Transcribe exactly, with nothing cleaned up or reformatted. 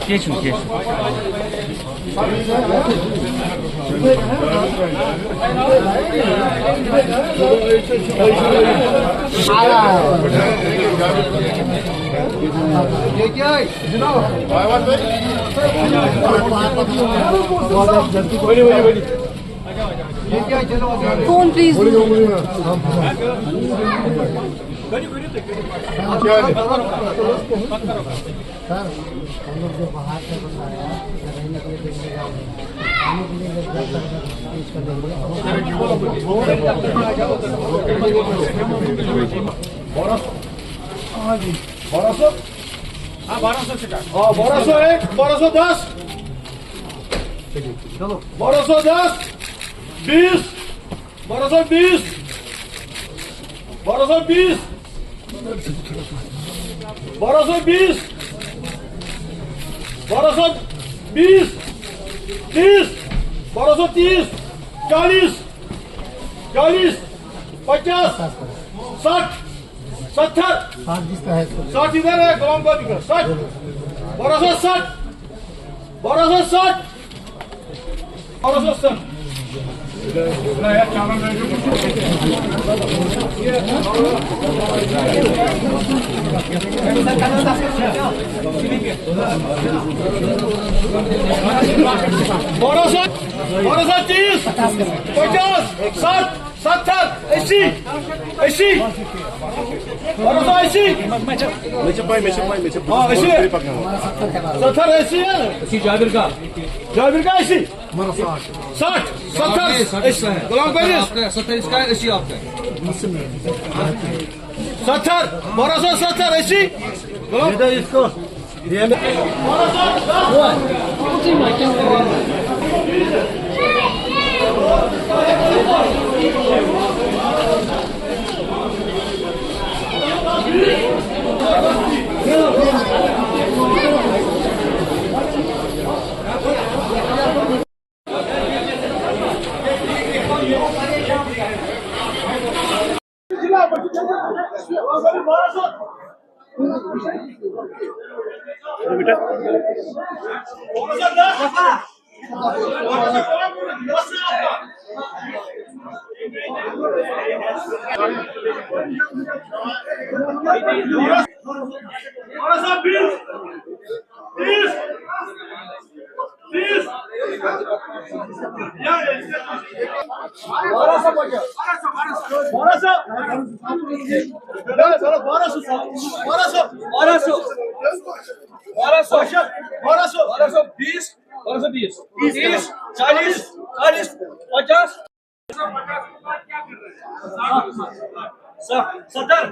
کینٛہہ چھُنہٕ، کینٛہہ چھُنہٕ۔ Phone please. बारह सौ। हाँ, बारह सौ एक, बारह सौ दस। बारह सौ दस, बीस, बारह सौ बीस, बारह सौ बीस, बारह सौ बीस, बारह सौ बीस, तीस, बारह सौ तीस, चालीस, चालीस, पचास, साठ, सत्तर, साठ इधर है, गुलाम का दिखा, साठ, बारह सौ साठ, बारह सौ साठ, बारह सौ साठ। बारह सौ, बारह सौ तीस, पचास, साठ, सत्तर, अस्सी, अस्सी, बारह सौ अस्सी। مےٚ چھِ پَے، مےٚ چھِ پَے، مےٚ چھِ، بہٕ چھُس أسۍ چھِ پَکناوان۔ ستر अस्सी है। أسۍ چھِ جابر کا۔ جابر کا अस्सी۔ साठ, सत्तर, अस्सी। गुलाम कादिर। आपका सत्तर इसका है, अस्सी आपका है। सत्तर, बारह सौ सत्तर, अस्सी। गुलाम। ये दो इसको। बारह सौ, बारह सौ, बारह सौ बीस, बारह सौ बीस, तीस, चालीस, चालीस, पचास, सत्तर।